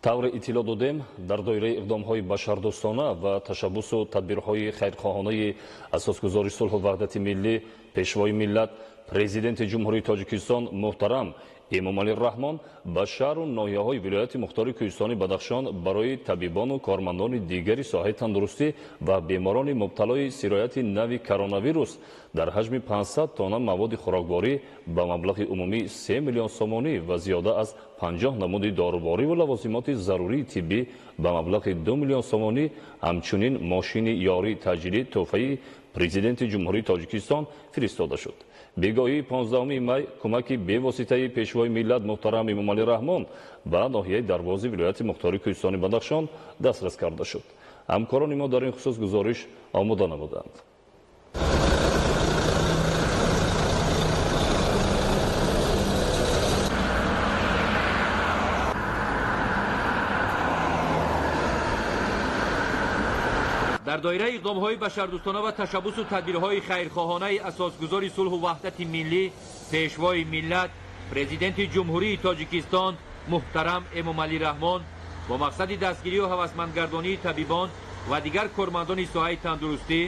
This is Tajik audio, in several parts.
Тавре иттилоъ додем, дар доираи иқдомҳои башардӯстона ва ташаббусу тадбирҳои хайрхоҳонаи асосгузори сулҳу ваҳдати миллӣ, пешвои миллат, президенти Ҷумҳурии Тоҷикистон муҳтарам Эмомалӣ Раҳмон ба шаҳру ноҳияҳои вилояти мухтори Кӯҳистони Бадахшон барои табибону кормандони дигари соҳаи тандурустӣ ва беморони мубталои сирояти нави коронавирус дар ҳаҷми 500 тонна маводи хӯрокворӣ ба маблағи умумӣ 3 миллион сомонӣ ва зиёда аз 50 намуди доруворӣ ва лавозимоти зарурии тиббӣ ба маблағи 2 миллион сомонӣ, ҳамчунин мошини ёрии таъҷилӣ тӯҳфаи президенти Ҷумҳурии Тоҷикистон фиристода шуд. Бегоҳии 15 май кӯмаки бевоситаи пешвои миллат муҳтарам Эмомалӣ Раҳмон ба ноҳияи Дарвози вилояти мухтори Кӯҳистони Бадахшон дастрас карда шуд. Ҳамкорони мо дар ин хусус гузориш омода намуданд. Дар доираи иқдомҳои башардӯстона ва ташаббусу тадбирҳои хайрхоҳонаи асосгузори сулҳу ваҳдати миллӣ, пешвои миллат, президенти Ҷумҳурии Тоҷикистон муҳтарам Эмомалӣ Раҳмон бо мақсади дастгирию ҳавасмандгардонии табибон ва дигар кормандони соҳаи тандурустӣ,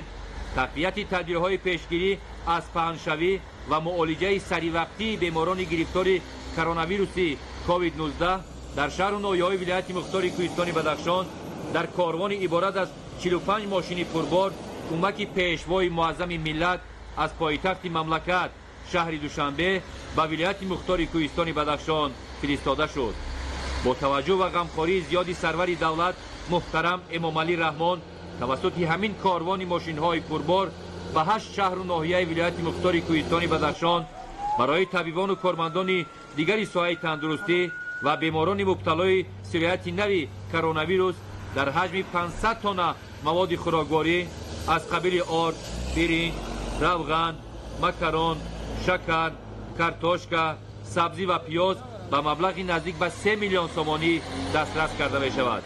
тақвияти тадбирҳои пешгирӣ аз паҳншавӣ ва муолиҷаи саривақтии беморони гирифтори коронавируси COVID-19 дар шаҳру ноҳияҳои вилояти мухтори Кӯҳистони Бадахшон дар корвони иборат аз 45 мошини пурбор кӯмаки пешвои муаззами миллат аз пойтахти мамлакат шаҳри Душанбе ба вилояти мухтори Кӯҳистони Бадахшон фиристода шуд. Бо таваҷҷӯҳ ва ғамхории зиёди сарвари давлат муҳтарам Эмомалӣ Раҳмон тавассути ҳамин корвони мошинҳои пурбор ба 8 шаҳру ноҳияи вилояти мухтори Кӯҳистони Бадахшон барои табибону кормандони дигари соҳаи тандурустӣ ва беморони мубталои сирояти нави коронавирус дар ҳаҷми 500 тонна маводи хӯрокворӣ аз қабили орд, биринҷ, равған, макарон, шакар, картошка, сабзӣ ва пиёз ба маблағи наздик ба 3 миллион сомонӣ дастрас карда мешавад.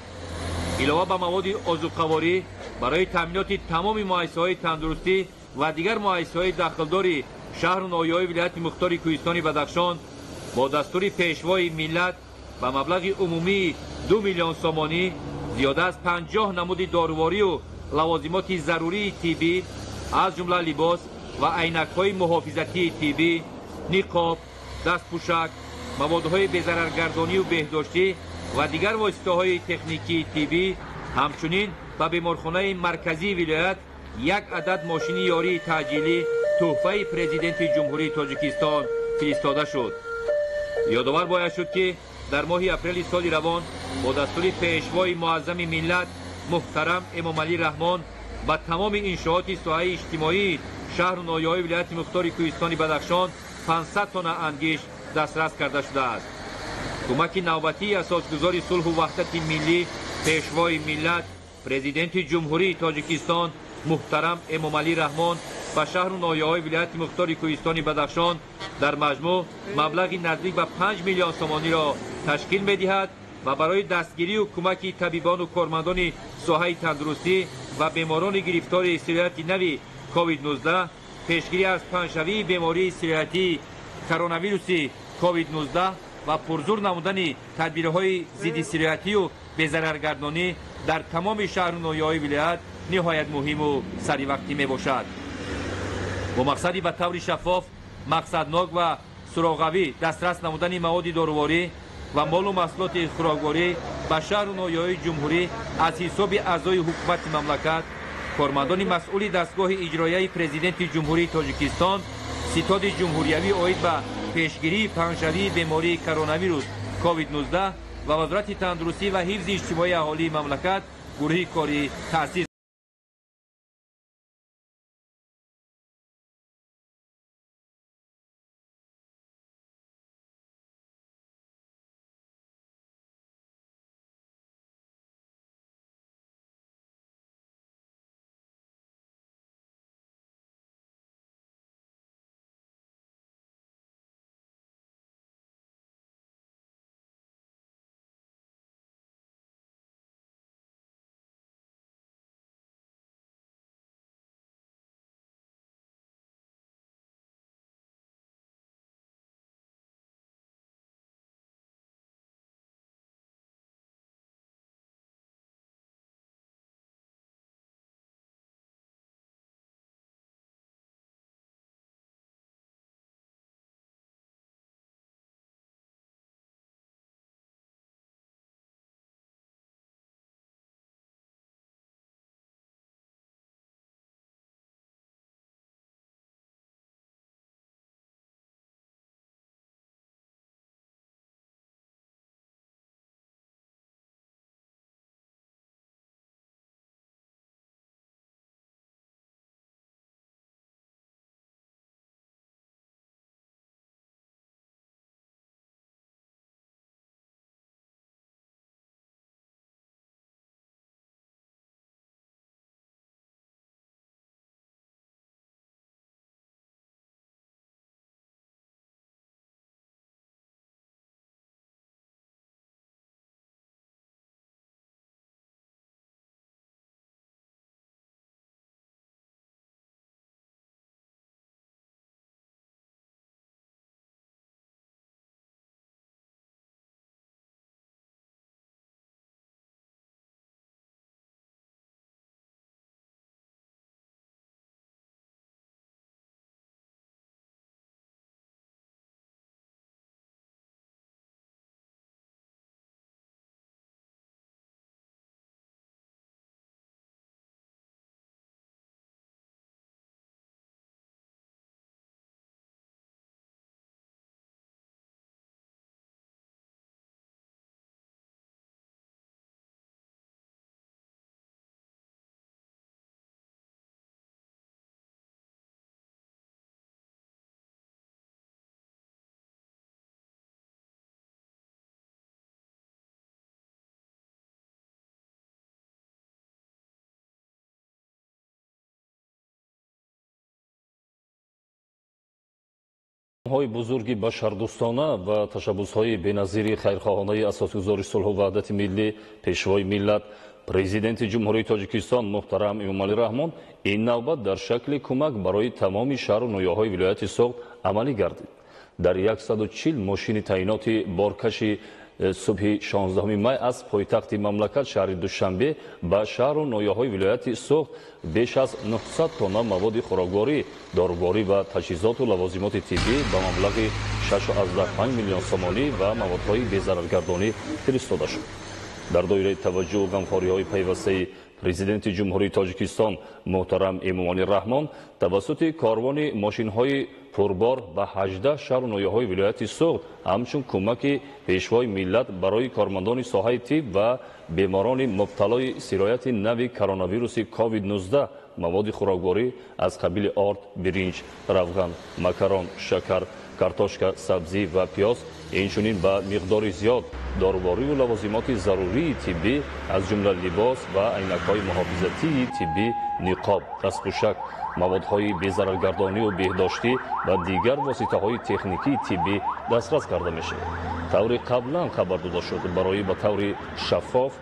Илова ба маводи озуқаворӣ барои таъминоти тамоми муассисаҳои тандурустӣ ва дигар муассисаҳои дахлдори шаҳру ноҳияҳои вилояти мухтори Кӯҳистони Бадахшон бо дастури пешвои миллат ба маблағи умумии 2 миллион сомонӣ зиёда аз 50 намуди доруворию лавозимоти зарурии тиббӣ аз ҷумла либос ва айнакҳои муҳофизатии тиббӣ, ниқоб, дастпӯшак, маводҳои безараргардонию беҳдоштӣ ва дигар воситаҳои техникии тиббӣ, ҳамчунин ба беморхонаи марказии вилоят як адад мошини ёрии таъҷилӣ тӯҳфаи президенти Ҷумҳурии Тоҷикистон фиристода шуд. Ёдовар бояд шуд, ки дар моҳи апрели соли равон бо дастури пешвои муаззами миллат муҳтарам Эмомалӣ Раҳмон ба тамоми иншооти соҳаи иҷтимоии шаҳру ноҳияҳои вилояти мухтори Кӯҳистони Бадахшон 500 тонна ангиш дастрас карда шудааст. Кӯмаки навбатии асосгузори сулҳу ваҳдати миллӣ, пешвои миллат, президенти Ҷумҳурии Тоҷикистон муҳтарам Эмомалӣ Раҳмон ба шаҳру ноҳияҳои вилояти мухтори Кӯҳистони Бадахшон дар маҷмӯъ маблағи наздик ба 5 миллион сомониро ташкил медиҳад ва барои дастгирию кӯмаки табибону кормандони соҳаи тандурустӣ ва беморони гирифтори сирояти нави COVID-19, пешгирӣ аз паҳншавии бемории сироятии коронавируси COVID-19 ва пурзур намудани тадбирҳои зидди сироятию безараргардонӣ дар тамоми шаҳру ноҳияҳои вилоят ниҳоят муҳиму саривақтӣ мебошад. Бо мақсади ба таври шаффоф, мақсаднок ва суроғавӣ дастрас намудани маводи доруворӣ ва молу маҳсулоти хӯрокворӣ ба шаҳру ноҳияҳои ҷумҳурӣ аз ҳисоби аъзои ҳукумати мамлакат, кормандони масъули дастгоҳи иҷроияи президенти Ҷумҳурии Тоҷикистон, ситоди ҷумҳуриявӣ оид ба пешгирии паҳншавии бемории коронавирус COVID-19 ва Вазорати тандурустӣ ва ҳифзи иҷтимоии аҳолии мамлакат гурӯҳи корӣ таъсис Иқдомҳои бузурги башардӯстона ва ташаббусҳои беназири хайрхоҳонаи асосгузори сулҳу ваҳдати миллӣ, Пешвои миллат, Президенти Ҷумҳурии Тоҷикистон муҳтарам Эмомалӣ Раҳмон ин навбат дар шакли кӯмак барои тамоми шаҳру ноҳияҳои вилояти Суғд амалӣ гардид. Дар 140 мошини таъиноти боркаши субҳи 16 май аз пойтахти мамлакат шаҳри Душанбе ба шаҳру ноҳияҳои вилояти Суғд беш аз 900 тонна маводи хӯрокворӣ, доруворӣ ва таҷҳизоту лавозимоти тиббӣ ба маблағи 6,5 миллион сомонӣ ва маводҳои безараргардонӣ фиристода шуд. Дар доираи таваҷҷӯҳу ғамхориҳои пайвастаи Президенти Ҷумҳурии Тоҷикистон муҳтарам Эмомалӣ Раҳмон тавассути корвони мошинҳои пурбор ба 18 шаҳру ноҳияҳои вилояти Суғд ҳамчун кӯмаки Пешвои миллат барои кормандони соҳаи тиб ва беморони мубталои сирояти нави коронавируси COVID-19 маводи хӯрокворӣ аз қабили орд, биринҷ, равған, макарон, шакар, картошка, сабзӣ ва пиёз, инчунин ба миқдори зиёд доруворию лавозимоти зарурии тиббӣ аз ҷумла либос ва айнакҳои муҳофизатии тиббӣ, ниқоб, дастпӯшак, маводҳои безараргардонию беҳдоштӣ ва дигар воситаҳои техникии тиббӣ дастрас карда мешавад. Таври қаблан хабар дода шуд, барои ба таври шаффоф,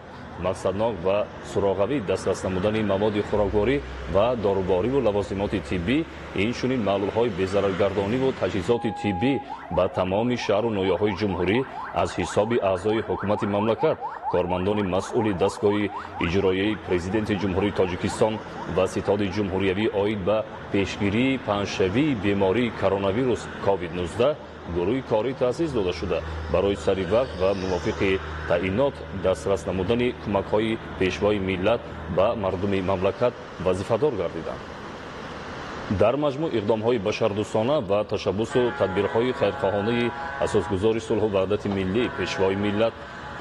мақсаднок ва суроғавӣ дастрас намудани маводи хӯрокворӣ ва дорувориву лавозимоти тиббӣ, инчунин маҳлулҳои безараргардониву таҷҳизоти тиббӣ ба тамоми шаҳру ноҳияҳои ҷумҳурӣ аз ҳисоби аъзои ҳукумати мамлакат, кормандони масъули дастгоҳи иҷроияи Президенти Ҷумҳурии Тоҷикистон ва Ситоди ҷумҳуриявӣ оид ба пешгирии паҳншавии бемории коронавирус COVID-19 гурӯҳи корӣ таъсис дода шуда, барои сари вақт ва мувофиқи таъинот дастрас намудани кӯмакҳои Пешвои миллат ба мардуми мамлакат вазифадор гардиданд. Дар маҷмӯъ иқдомҳои башардӯстона ва ташаббусу тадбирҳои хайрхоҳонаи асосгузори сулҳу ваҳдати миллӣ, Пешвои миллат,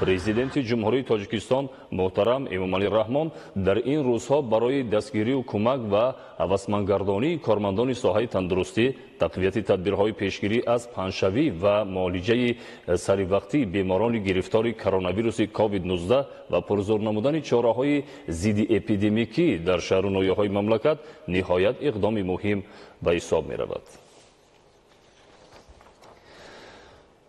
Президенти Ҷумҳурии Тоҷикистон муҳтарам Эмомалӣ Раҳмон дар ин рӯзҳо барои дастгирию кӯмак ва ҳавасмандгардонии кормандони соҳаи тандурустӣ, тақвияти тадбирҳои пешгирӣ аз паҳншавӣ ва муолиҷаи саривақтии беморони гирифтори коронавируси COVID-19 ва пурзур намудани чораҳои зиддиэпидемикӣ дар шаҳру ноҳияҳои мамлакат ниҳоят иқдоми муҳим ба ҳисоб меравад.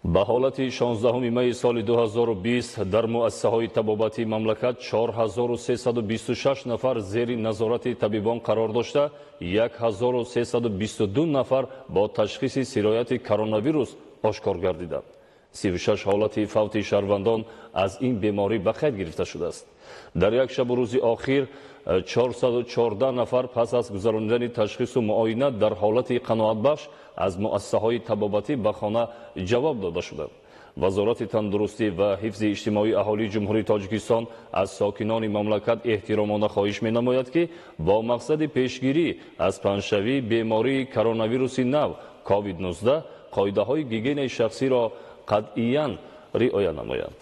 Ба ҳолати 16 майи соли 2020 дар муассисаҳои табобатии мамлакат 4326 нафар зери назорати табибон қарор дошта, 1322 нафар бо ташхиси сирояти коронавирус ошкор гардиданд. 36 ҳолати фавти шаҳрвандон аз ин беморӣ ба қайд гирифта шудааст. Дар як шабу рӯзи охир 414 нафар пас аз гузаронидани ташхису муоина дар ҳолати қаноатбахш аз муассисаҳои табобатӣ ба хона ҷавоб дода шуданд. Вазорати тандурустӣ ва ҳифзи иҷтимоии аҳолии Ҷумҳурии Тоҷикистон аз сокинони мамлакат эҳтиромона хоҳиш менамояд, ки бо мақсади пешгирӣ аз паҳншавии бемории коронавируси нав COVID-19 қоидаҳои гигиенаи шахсиро қатъиян риоя намоянд.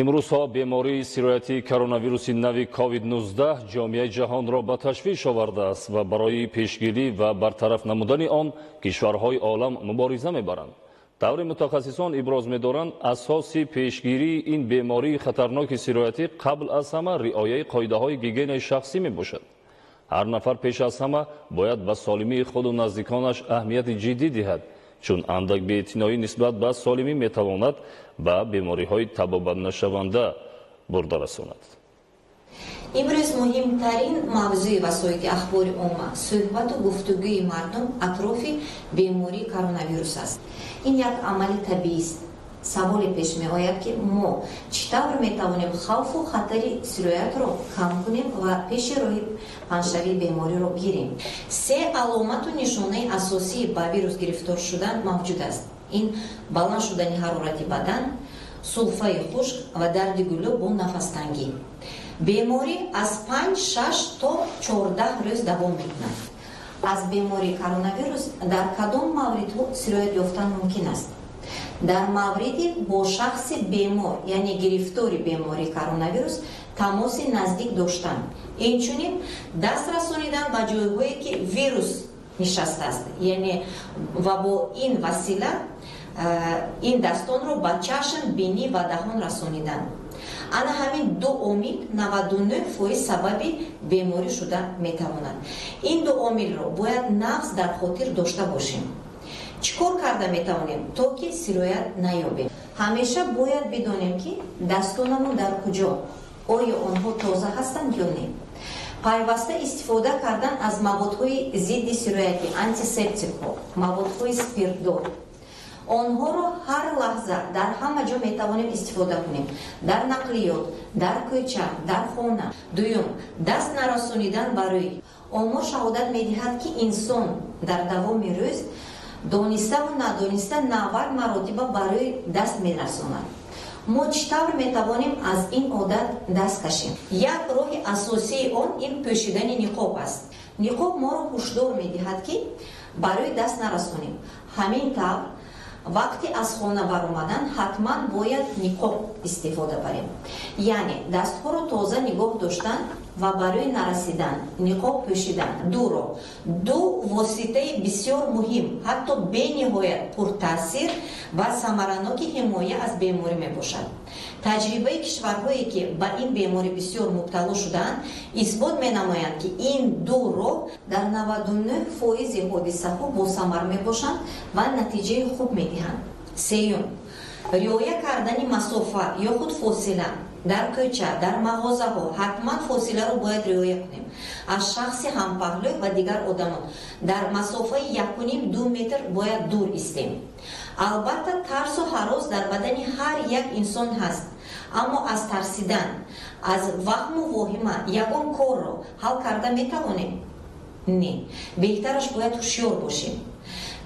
Имрӯзҳо бемории сироятии коронавируси нави COVID-19 ҷомеаи ҷаҳонро ба ташвиш овардааст ва барои пешгирӣ ва бартараф намудани он кишварҳои олам мубориза мебаранд. Таври мутахассисон иброз медоранд, асоси пешгирии ин бемории хатарноки сироятӣ қабл аз ҳама риояи қоидаҳои гигиенаи шахсӣ мебошад. Ҳар нафар пеш аз ҳама бояд ба солимии худу наздиконаш аҳамияти ҷиддӣ диҳад, чун андак беэътиноӣ нисбат ба солимӣ метавонад ба бемориҳои табобатнашаванда бурда расонад. Имрӯз муҳимтарин мавзӯи васоити ахбори омма суҳбату гуфтугӯи мардум атрофи бемории коронавирус аст. Ин як амали табиист. Саволе пеш меояд, ки мо чӣ тавр метавонем хавфу хатари сироятро кам кунем ва пеши роҳи паҳншавии бемориро гирем. Се аломату нишонаи асосии ба вирус гирифтор шудан мавҷуд аст. Ин баланд шудани ҳарорати бадан, сулфаи хушк ва дарди гулӯ бо нафастангӣ. Беморӣ аз 5-6 то 14 рӯз давом мекунад. Аз бемории коронавирус дар кадом мавридҳо сироят ёфтан мумкин аст? Дар мавриди бо шахси бемор, яъне гирифтори бемории коронавирус, тамоси наздик доштан, инчунин даст расонидан ба ҷойҳое, ки вирус нишастааст, яъне ва бо ин васила Ин дастонро ба чашм, бинӣ ва даҳон расонидан. Ана ҳамин ду омил 99% сабаби беморӣ шуда метавонад. Ин ду омилро бояд нағз дар хотир дошта бошем. Чӣ кор карда метавонем, то ки сироят наёбем? Ҳамеша бояд бидонем, ки дастонамон дар куҷо, оё онҳо тоза ҳастанд ё не. Пайваста истифода кардан аз маводҳои зидди сироятӣ, антисептикҳо, маводҳои спиртдор. Онҳоро ҳар лаҳза дар ҳама ҷо метавонем истифода кунем: дар нақлиёт, дар кӯча, дар хона. Дуюм, даст нарасонидан ба рӯй. Омор шаҳодат медиҳад, ки инсон дар давоми рӯз дониставу надониста 90 маротиба ба рӯй даст мерасонад. Мо чӣ тавр метавонем аз ин одат даст кашем? Як роҳи асосии он ин пӯшидани ниқоб аст. Ниқоб моро ҳушдор медиҳад, ки ба рӯй даст нарасонем. Ҳамин тавр, вақти аз хона баромадан ҳатман бояд ниқоб истифода барем. Яъне дастҳоро тоза нигоҳ доштан ва ба рӯй нарасидан, ниқоб пӯшидан ду роҳ, ду воситаи бисёр муҳим, ҳатто бениҳоят пуртаъсир ва самараноки ҳимоя аз беморӣ мебошад. Таҷрибаи кишварҳое, ки ба ин беморӣ бисёр мубтало шудаанд, исбот менамоянд, ки ин ду роҳ дар 99% ҳодисаҳо босамар мебошанд ва натиҷаи хуб медиҳанд. Сеюм, риоя кардани масофа ё худ фосила. Дар кӯча, дар мағозаҳо ҳатман фосиларо бояд риоя кунем аз шахси ҳампаҳлӯ ва дигар одамон. Дар масофаи 1,5-2 метр бояд дур истем. Албатта, тарсу ҳарос дар бадани ҳар як инсон ҳаст, аммо аз тарсидан, аз ваҳму воҳима ягон корро ҳал карда метавонем? Не, беҳтараш бояд ҳушёр бошем.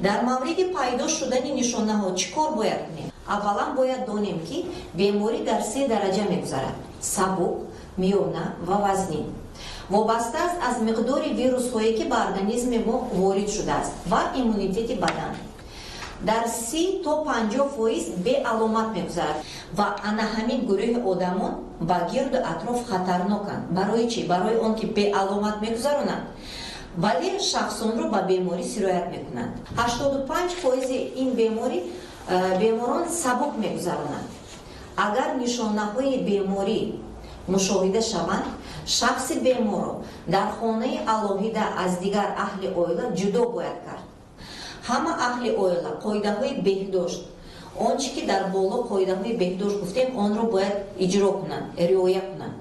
Дар мавриди пайдо шудани нишонаҳо чӣ кор бояд кунем? Аввалан, бояд донем, ки беморӣ дар се дараҷа мегузарад: сабук, миёна ва вазнин. Вобаста аст аз миқдори вирусҳое, ки ба организми мо ворид шудааст, ва иммунитети бадан. Дар 30 то 50% беаломат мегузарад ва ана ҳамин гурӯҳи одамон ба гирду атроф хатарноканд. Барои чӣ? Барои он ки беаломат мегузаронанд, вале шахсонро ба беморӣ сироят мекунанд. 85% ин беморӣ беморон сабук мегузаронанд. Агар нишонаҳои беморӣ мушоҳида шаванд, шахси беморро дар хонаи алоҳида аз дигар аҳли оила ҷудо бояд кард. Ҳама аҳли оила қоидаҳои беҳдошт, он чӣ ки дар боло қоидаҳои беҳдошт гуфтем, онро бояд иҷро кунанд, риоя кунанд.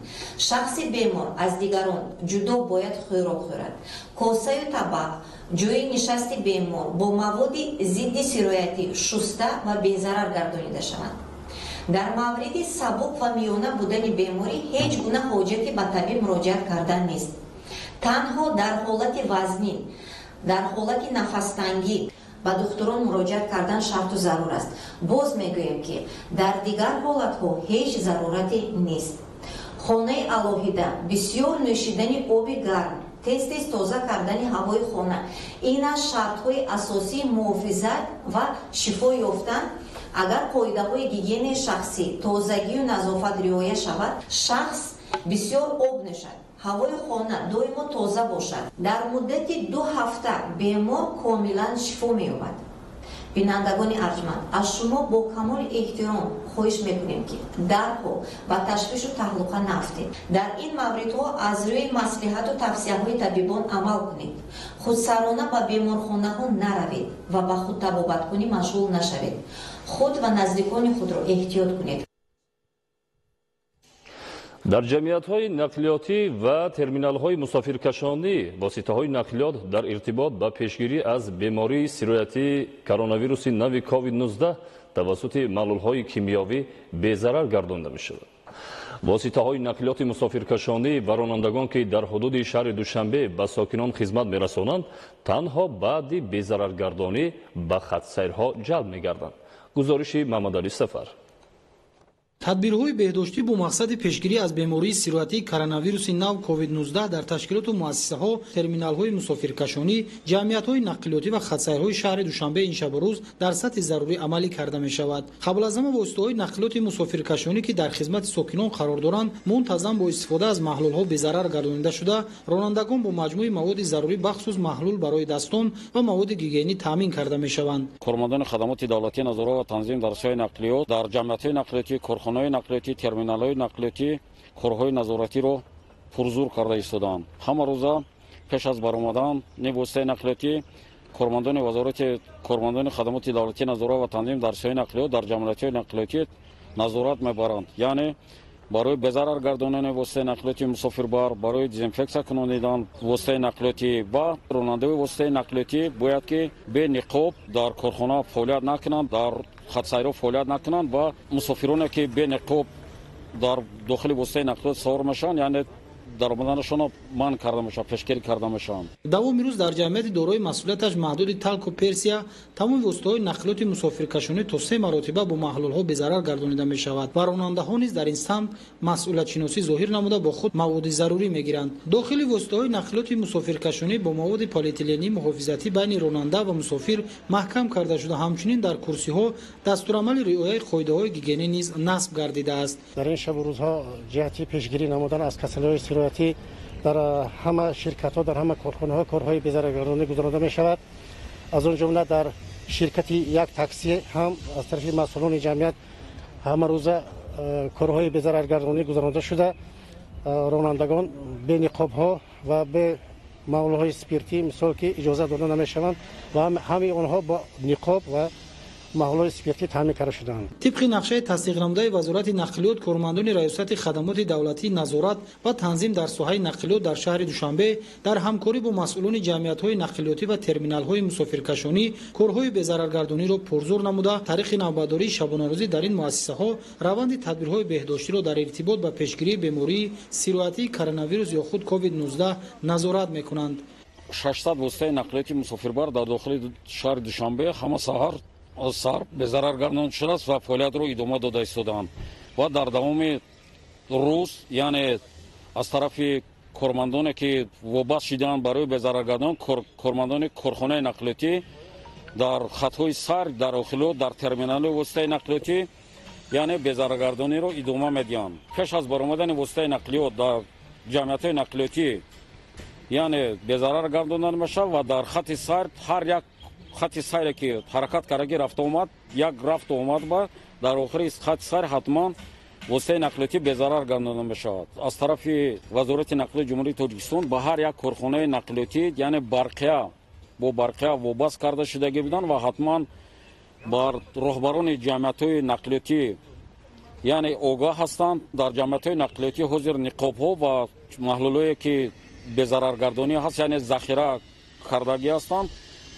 Шахси бемор аз дигарон ҷудо бояд хӯрок хӯрад. Косаю табақ, ҷои нишасти бемор бо маводи зидди сироятӣ шуста ва безарар гардонида шаванд. Дар мавриди сабук ва миёна будани беморӣ ҳеҷ гуна ҳоҷате ба табиб муроҷиат кардан нест. Танҳо дар ҳолати вазнин, дар ҳолати нафастангӣ ба духтурон муроҷиат кардан шарту зарур аст. Боз мегӯем, ки дар дигар ҳолатҳо ҳеҷ зарурате нест. Хонаи алоҳида, бисёр нӯшидани оби гарм, тез тез тоза кардани ҳавои хона — ин аз шартҳои асосии муҳофизат ва шифо ёфтан. Агар қоидаҳои гигиенаи шахсӣ, тозагию назофат риоя шавад, шахс бисёр об нӯшад, ҳавои хона доимо тоза бошад, дар муддати 2 ҳафта бемор комилан шифо меёбад. Бинандагони арҷманд, аз шумо бо камоли эҳтиром хоҳиш мекунем, ки дарҳол ба ташвишу таҳлука наафтед. Дар ин мавридҳо аз рӯи маслиҳату тавсияҳои табибон амал кунед. Худсарона ба беморхонаҳо наравед ва ба худтабобаткунӣ машғул нашавед. Худ ва наздикони худро эҳтиёт кунед. Дар ҷамъиятҳои нақлиётӣ ва терминалҳои мусофиркашонӣ воситаҳои нақлиёт дар иртибот ба пешгирӣ аз бемории сироятии коронавируси нави COVID-19 тавассути маҳлулҳои кимиёвӣ безарар гардонда мешавад. Воситаҳои нақлиёти мусофиркашонӣ ва ронандагон, ки дар ҳудуди шаҳри Душанбе ба сокинон хизмат мерасонанд, танҳо баъди безараргардонӣ ба хатсайрҳо ҷалб мегарданд. Гузориши Маҳмадалӣ Сафар. Тадбирҳои беҳдоштӣ бо мақсади пешгирӣ аз бемории сироятии коронавируси нав COVID-19 дар ташкилоту муассисаҳо, терминалҳои мусофиркашонӣ, ҷамъиятҳои нақлиётӣ ва хатсайрҳои шаҳри Душанбе ин шабу рӯз дар сатҳи зарурӣ амалӣ карда мешавад. Қабл аз ҳама воситаҳои нақлиёти мусофиркашонӣ, ки дар хизмати сокинон қарор доранд, мунтазам бо истифода аз маҳлулҳо безарар гардонида шуда, ронандагон бо маҷмӯи маводи зарурӣ, бахусус маҳлул барои дастон ва маводи гигиенӣ таъмин карда мешаванд. Кормандони хадамоти давлатии назорат ва танзим дар соҳаи нақлиёт дар ҷамъиятҳои нақлиётӣ, корхонаҳои нақлиётӣ, терминалҳои нақлиётӣ корҳои назоратиро пурзур карда истодаанд. Ҳама рӯза пеш аз баромадан воситаи нақлиётӣ кормандони вазорати, кормандони хадамоти давлатии назорат ва танзим дар соҳаи нақлиёт дар ҷамъиятҳои нақлиётӣ назорат мебаранд, яъне барои безарар гардонидани воситаи нақлиёти мусофирбар, барои дезинфексия кунонидан воситаи нақлиётӣ ва ронандаи воситаи нақлиётӣ бояд ки бе ниқоб дар корхона фаъолият накунанд, дар хатсайрҳо фаъолият накунанд ва мусофироне ки бе ниқоб дар дохили воситаи нақлиёт савор мешаванд, яъне даромаданашонро манъ карда мешаванд, пешгирӣ карда мешаванд. Давоми рӯз дар ҷамъияти дорои масъулияташ маҳдуди Талко Персия тамоми воситаҳои нақлиёти мусофиркашонӣ то 3 маротиба бо маҳлулҳо безарар гардонида мешавад ва ронандаҳо низ дар ин самт масъулиятшиносӣ зоҳир намуда бо худ маводи зарурӣ мегиранд. Дохили воситаҳои нақлиёти мусофиркашонӣ бо маводи полиэтиленӣ муҳофизатӣ байни ронанда ва мусофир маҳкам карда шуда, ҳамчунин дар курсиҳо дастурамали риояи қоидаҳои гигиенӣ низ насб гардидааст. Дар ин шабу рӯзҳо ҷиҳати пешгирӣ намудан аз касалиҳои сироятӣ дар ҳама ширкатҳо, дар ҳама корхонаҳо корҳои безараргардонӣ гузаронида мешавад. Аз он ҷумла дар ширкати як таксӣ ҳам аз тарафи масъулони ҷамъият ҳама рӯза корҳои безараргардонӣ гузаронида шуда, ронандагон бе ниқобҳо ва бе маҳлулҳои спиртӣ мисол ки иҷоза дода намешаванд ва ҳамаи онҳо бо ниқоб ва маҳлулҳои спиртӣ таъмин карда шудаанд. Тибқи нақшаи тасдиқнамудаи Вазорати нақлиёт, кормандони Раёсати хадамоти давлатии назорат ва танзим дар соҳаи нақлиёт дар шаҳри Душанбе дар ҳамкорӣ бо масъулони ҷамъиятҳои нақлиётӣ ва терминалҳои мусофиркашонӣ корҳои безараргардониро пурзур намуда, таърихи навбатдории шабонарӯзӣ дар ин муассисаҳо раванди тадбирҳои беҳдоштиро дар иртибот ба пешгирии бемории сироятии коронавирус ё худ COVID-19 назорат мекунанд. 600 воситаи нақлиёти мусофирбар дар дохили шаҳри Душанбе ҳама саҳар сар безарар гардон шудааст ва фаъолиятро идома дода истодаанд ва дар давоми рӯз, яъне аз тарафи кормандоне ки вобаст шидаанд барои безараргардон, кормандони корхонаи нақлиётӣ дар хатҳои сар, дар охилот, дар терминалҳои воситаи нақлиётӣ, яъне безараргардониро идома медиҳанд. Пеш аз баромадани воситаи нақлиёт дар ҷамъиятҳои нақлиётӣ, яъне безарар гардонда мешавад ва дар хати сар ҳар як хати сайре ки ҳаракат кардаги рафта омад, як рафту омад ба дар охири хати сайр ҳатман воситаи нақлиётӣ безарар гардонда мешавад. Аз тарафи Вазорати нақлиёти Ҷумҳурии Тоҷикистон ба ҳар як корхонаи нақлиётӣ, яъне барқия бо барқия вобаст карда шудагӣ буданд ва ҳатман бар роҳбарони ҷамъиятҳои нақлиётӣ, яъне огаҳ ҳастанд. Дар ҷамъиятҳои нақлиётӣ ҳозир ниқобҳо ва маҳлулҳое ки безараргардонӣ ҳаст, яъне захира кардагӣ ҳастанд.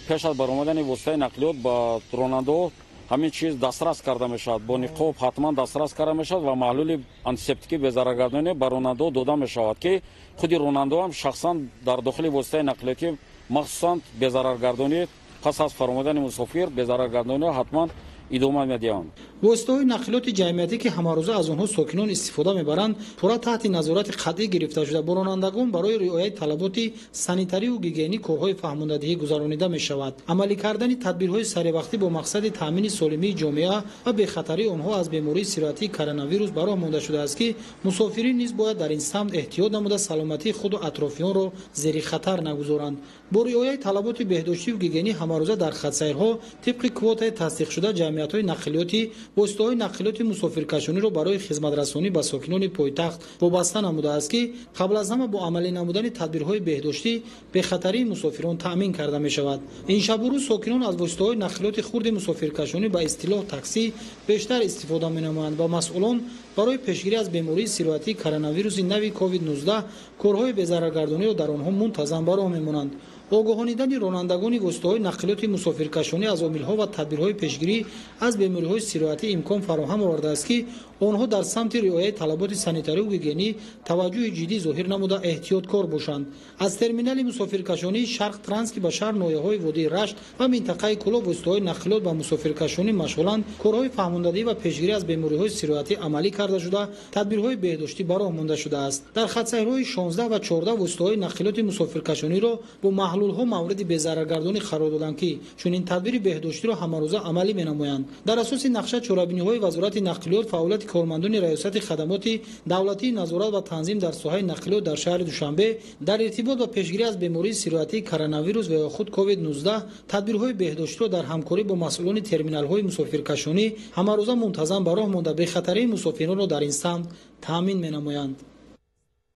Пеш аз баромадани воситаи нақлиёт ба ронандаҳо ҳамин чиз дастрас карда мешавад, бо ниқоб ҳатман дастрас карда мешавад ва маҳлули антисептикӣ безараргардонӣ ба ронандаҳо дода мешавад, ки худи ронандаҳо ҳам шахсан дар дохили воситаи нақлиётӣ махсусан безараргардонӣ пас аз фаромадани мусофир безараргардониро ҳатман идома медиҳанд. Воситаҳои нақлиёти ҷамъиятӣ, ки ҳамарӯза аз онҳо сокинон истифода мебаранд, пурра таҳти назорати қатъӣ гирифта шуда, бо ронандагон барои риояи талаботи санитариву гигиенӣ корҳои фаҳмондадиҳӣ гузаронида мешавад. Амалӣ кардани тадбирҳои саривақтӣ бо мақсади таъмини солимии ҷомеа ва бехатарии онҳо аз бемории сироятии коронавирус ба роҳ монда шудааст, ки мусофирин низ бояд дар ин самт эҳтиёт намуда саломатии худу атрофиёнро зери хатар нагузоранд. Бо риояи талаботи беҳдоштиву гигиенӣ ҳамарӯза дар хатсайрҳо тибқи квотаи тасдиқшуда ҷамъиятҳои нақлиётӣ воситаҳои нақлиёти мусофиркашониро барои хизматрасонӣ ба сокинони пойтахт вобаста намудааст, ки қабл аз ҳама бо амалӣ намудани тадбирҳои беҳдоштӣ бехатарии мусофирон таъмин карда мешавад. Ин шабу рӯз сокинон аз воситаҳои нақлиёти хурди мусофиркашонӣ ба истилоҳ таксӣ бештар истифода менамоянд ва масъулон барои пешгирӣ аз бемории сироятии коронавируси нави COVID-19 корҳои безараргардониро дар онҳо мунтазам ба роҳ мемонанд. Огоҳонидани ронандагони воситаҳои нақлиёти мусофиркашонӣ аз омилҳо ва тадбирҳои пешгирӣ аз бемориҳои сироятӣ имкон фароҳам овардааст, ки Онҳо дар самти риояи талаботи санитарию гигиенӣ таваҷҷӯҳи ҷиддӣ зоҳир намуда эҳтиёткор бошанд. Аз терминали мусофиркашонии Шарқ Транс, ки ба шаҳр, ноҳияҳои водии Рашт ва минтақаи Кӯлоб воситаҳои нақлиёт ба мусофиркашонӣ машғуланд, корҳои фаҳмондадиҳӣ ва пешгирӣ аз бемориҳои сироятӣ амалӣ карда шуда, тадбирҳои беҳдоштӣ ба роҳ монда шудааст. Дар хатсайрҳои 16 ва 14 воситаҳои нақлиёти мусофиркашониро бо маҳлулҳо мавриди безараргардонӣ қарор доданд, ки чунин тадбири беҳдоштиро ҳамарӯза амалӣ менамоянд. Дар асоси нақша чорабиниҳои Вазорати нақлиёт, фаъолияти кормандони Раёсати хадамоти давлатии назорат ва танзим дар соҳаи нақлиёт дар шаҳри Душанбе дар иртибот ба пешгирӣ аз бемории сироятии коронавирус ва ё худ COVID-19 тадбирҳои беҳдоштиро дар ҳамкорӣ бо масъулони терминалҳои мусофиркашонӣ ҳамарӯза мунтазам ба роҳ монда, бехатарии мусофиронро дар ин самт таъмин менамоянд.